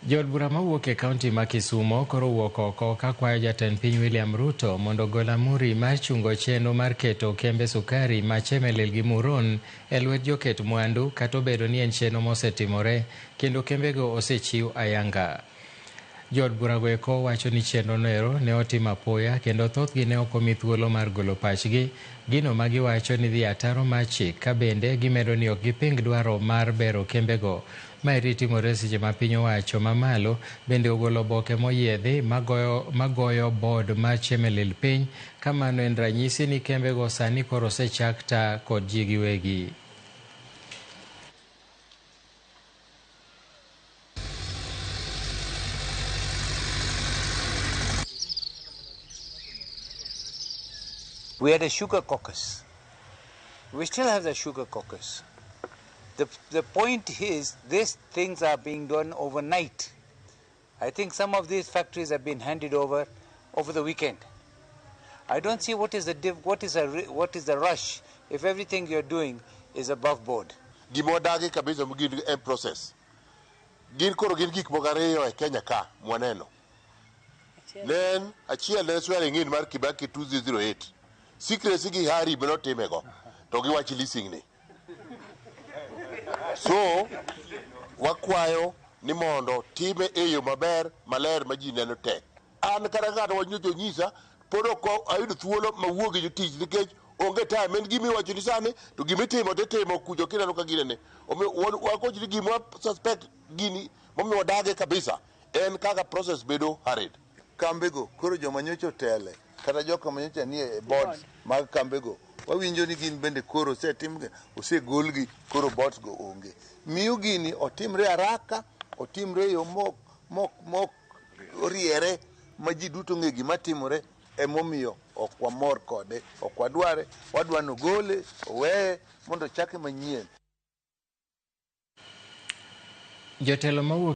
Jood bura mawuok e kaunti ma Kisumo koro owuok oko ka kwayo jatend piny William Ruto mondo ogol amuri mar chungo chenro mar keto kembe sukari ma Chemelil gi Muron e lwet joket mwandu kata obedo ni en chenro mosetimore kendo kembego osechiw ayanga. Jood burago eko wacho ni chenro noero ne otim apoya kendo thothgi ne ok omi thuolo mar golo pachgi, gino ma giwacho ni dhi ataro mar chik ka bende gimedo ni ok giping dwaro mar bero kembego. Maeri timore seche ma piny owacho mamalo bende ogolo oboke moyiedhi magoyo board mar Chemelil piny ka mano en ranyisi ni kembego sani koro osechak ta kod ji giwegi. We had a sugar caucus. We still have the sugar caucus. The point is, these things are being done overnight. I think some of these factories have been handed over the weekend. I don't see what is the rush if everything you're doing is above board. Gima wadagi kabisa gin en process. Gin koro gin gik moko ariyo e Kenya ka mwaneno. Ne achiel ne swearing in mar Kibaki 2008. Secrecy gi hari benotimego to giwach leasing ni. So wakwayo ni mondo time e yo maber maler ma ji neno te. An kata ng'ato wanyocho nyisa pod ok ayudo thuolo mawuo gi jotich nikech onge time. En gima iwacho ni sani to gimitimo titimo kucho kineno ka ginene. Omiyo wakoch ni gima suspect gini momiyo wadage kabisa en kaka process bedo hurried. Kambego koro joma nyocha otele kata joka manyocha nie boards mag kambego wawinjo ni gin bende koro osetimgi, osegolgi, koro boards go onge. Miyo gini otimre haraka, otimre yo mok oriere ma ji duto ng'e gima timore, emomiyo ok wamor kode, ok wadware, wadwa nogole, oweye mondo ochake manyien. Jotelo mawuok